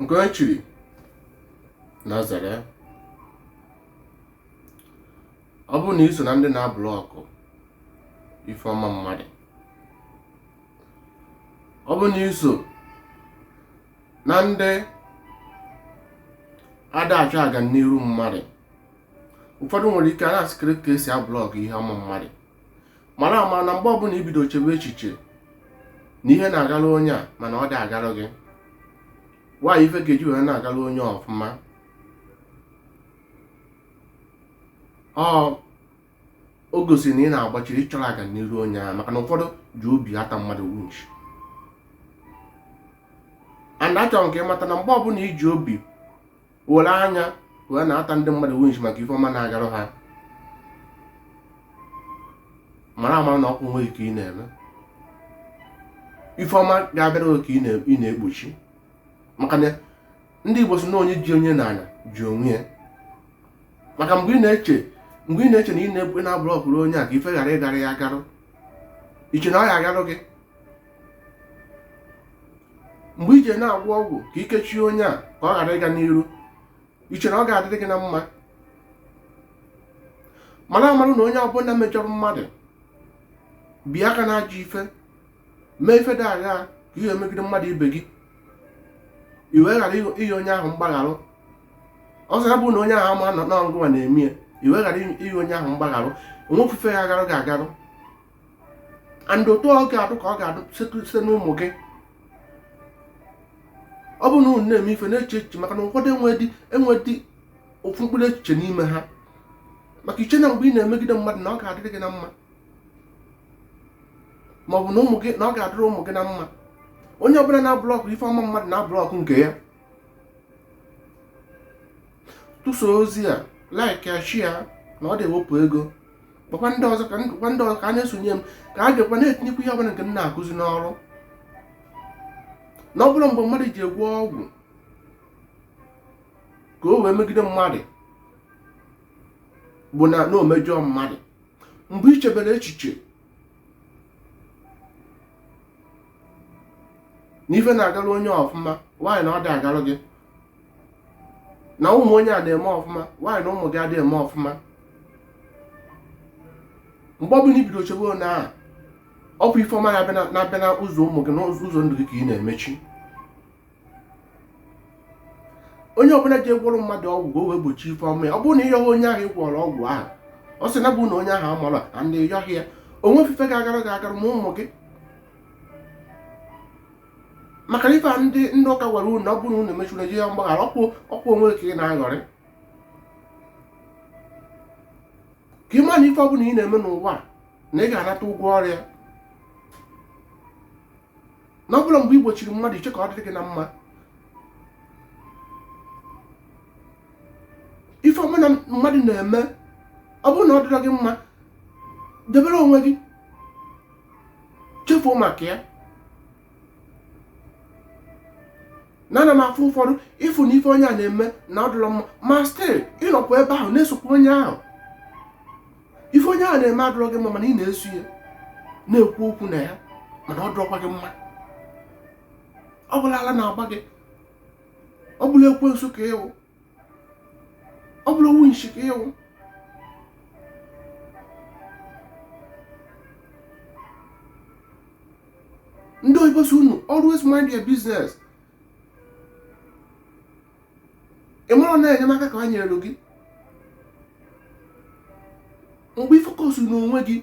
Nke onye chiri na zere. Ọ bụrụ na i so na ndị na-ablọkụ ife ọma mmadụ, ọ bụrụ na i so na ndị ada achọ agamniru mmadụ, ụfọdụ nwere ike a na-asị kere ka esi ablọkụ ihe ọma mmadụ. Mara ama na mgbe ọbụla i bido chebe echiche na ihe na-agara onye a mana ọ dị agara gị, why ife ga-eji wee na-agara onye ọfụma, ọ o gosiri na ị na-agbachiri ịchọrọ agamniru onye ahụ, maka na ụfọdụ ji obi ata mmadụ winch. And achọrọ m ka ị mata na mgbe ọbụla i ji obi were anya wee na-ata ndị mmadụ winch maka ife ọma na-agarụ ha, mara amara na ọkwa onwe gị ka ị na-eme. Ife ọma ga-abịara gị ka ị na-egbochi, maka na ndị Igbo sị na onye ji onye n'ala ji onwe ya. Maka mgbe ị na-eche mgbe ị na-eche na ị na-ablọkụrụ onye a ka ife ghara ịgara ya agarụ, i che na ọ ya agarụ gị. Mgbe i je na-agwọ ọgwụ ka i kechie onye a ka ọ ghara ịga n'iru, i che na ọ ga-adịrị gị na mma. Mara amara na onye ọbụla mejọrọ mmadụ bịa aka na ajọ ife mee ife dị agha ka ihe megide mmadụ ibe gị, i wee ghara ịyọ onye ahụ mgbagharụ. Ọzọ ya bụ na onye ahụ ama na ọ ngịwa na-eme ya, i wee ghara ịyọ onye ahụ mgbagharụ, o nwe ofufe ya agarụ gị agarụ. And otu ọ ga-adụ ka ọ ga-adụ site n'ụmụ gị. Ọ bụrụ na unu na-eme ife na-eche echiche, maka na ụfọdụ enwedị ofu mkpụrụ echiche n'ime ha, maka i che na mgbe ị na-emegide mmadụ na ọ ga-adịrị gị na mma, ma ọ bụ na ụmụ gị na ọ ga-adịrị ụmụ gị na mma. Onye ọbụla na-ablọkụ ife ọma mmadụ na-ablọkụ nke ya. Tụsa ozi a, like ya, share, na ọ dị-ewepụ ego. Gwakwa ndị ọzọ ka gwa ndị ọzọ ka a na-esonye m, ka a ga-ekwa na-etinyekwa ihe ọbụla nke m na-akụzi n'ọrụ. Na ọ bụrụ mgbe mmadụ ji egwọ ọgwụ ka o wee megide mmadụ bụ na o mejọọ mmadụ, mgbe i chebere echiche na ife na-agara onye ọfụma, why na ọ dị agarụ gị, na ụmụ onye a na-eme ọfụma, why na ụmụ gị adịghị eme ọfụma. Mgbe ọbụla i bido chebe onye ahụ, ọ bụ ife ọma na-abịa na ụzọ ụmụ gị na ụzọ ndụ gị ka ị na-emechi. Onye ọbụla ji egwọrọ mmadụ ọgwụ ka o wee gbochie ife ọma ya, ọ bụrụ na ị yọghị onye ahụ ị gwọrọ ọgwụ ahụ, ọ sị na bụ na onye ahụ amara and ị yọghị ya, o nwe ofufe ga-agara gị agara ma ụmụ gị. Maka na ife a ndị ụka gwara unu, ọ bụrụ na unu emechuru eje ya mgbaghara, ọkwụ onwe gị ka ị na-aghọrị. Ka ị ma na ife ọbụla ị na-eme n'ụwa na ị ga-anata ụgwọ ọrụ ya, na ọ bụrụ mgbe ị gbochiri mmadụ i che ka ọ dịrị gị na mma. Ife ọbụla mmadụ na-eme, ọ bụrụ na ọ dịrọ gị mma, debere onwe gị, chefuo maka ya. Na ana m afụ ụfọdụ ịfụ na ife onye a na-eme na ọ dịrọ mma, ma still ị nọkwa ebe ahụ na-esokwa onye ahụ. Ife onye ahụ na-eme adịrọ gị mma, mana ị na-eso ya na-ekwu okwu na ya, mana ọ dịrọkwa gị mma. Ọ bụla ala na-agba gị, ọ bụla ekwensu ka ị wụ, ọ bụla winch ka ị wụ. Ndị oyibo sị unu always mind your business. Ị mara na enyemaka ka ha nyere gị mgbe ị focus n'onwe gị,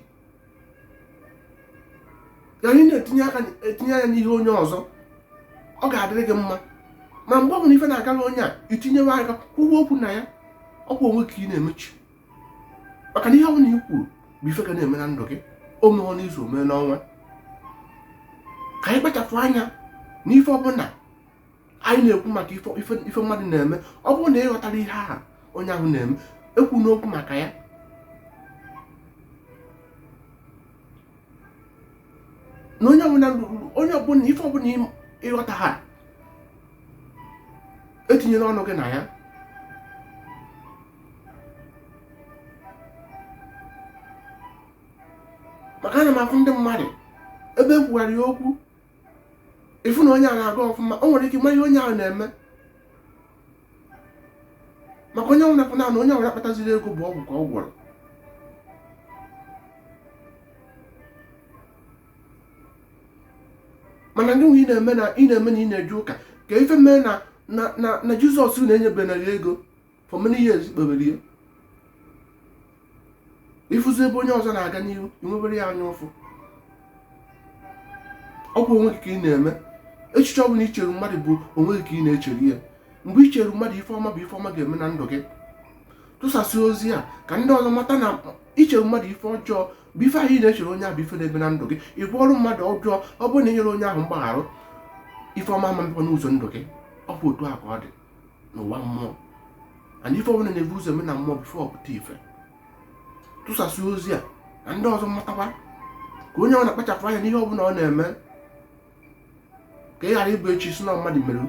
ghara ị na-etinye aka etinye anya n'ihe onye ọzọ, ọ ga-adịrị gị mma. Ma mgbe ọ bụla ife na-agara onye a, i tinyewe aka kwuwe okwu na ya, ọkwa onwe ka ị na-emechi. Maka na ihe ọbụla i kwuru bụ ife ga na-eme na ndụ gị, o meghọ n'izu, o mee n'ọnwa. Ka anyị kpachapụ anya n'ife ọbụla anyị na-ekwu maka ife mmadụ na-eme. Ọ bụrụ na ị ghọtara ihe ahụ onye ahụ na-eme, ekwuna okwu maka ya. Na onye ọbụla onye ọbụla ife ọbụla ị ghọta ha, etinyela ọnụ gị na ya. Maka ana m afụ ndị mmadụ ebe e kwugharị okwu, ịfụ na onye a na-aga ọfụma, o nwere ike ịma ihe onye ahụ na-eme. Maka onye ọbụla na onye ọbụla kpataziri ego bụ ọgwụ ka ọ gwọrọ. Mana ndị nwe ị na-eme na ị na-eme na ị na-eje ụka, ka ife mee na na na na Jizọs na-enyebena ya ego for many years kpebere ya. Ịfụzi ebe onye ọzọ na-aga n'ihu, i nwebere ya anya ụfụ. Ọ bụ onwe gị ka ị na-eme. Echiche ọbụla i chere mmadụ bụ onwe gị ka ị na-echere ya. Mgbe i chere mmadụ ife ọma bụ ife ọma ga-eme na ndụ gị. Tụsasị ozi a ka ndị ọzọ mata na ichere mmadụ ife ọjọọ bụ ife ahụ ị na-echere onye ahụ bụ ife na-eme na ndụ gị. Ị gwọọrụ mmadụ ọjọọ, ọ bụrụ na ị nyere onye ahụ mgbagharụ, ife ọma ama mbịakwa n'ụzọ ndụ gị. Ọ bụ otu a ka ọ dị n'ụwa mmụọ. And ife ọbụla na-ebu ụzọ eme na mmụọ before ọ pụta ife. Tụsasị ozi a na ndị ọzọ matakwa, ka onye ọ na-akpachapụ anya n'ihe ọbụla ọ na-eme, ka ị ghara ịbụ echi si na mmadụ mere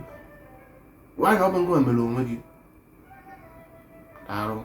nwaanyị, ọ bụ ngwa mere onwe gị. Daalụ.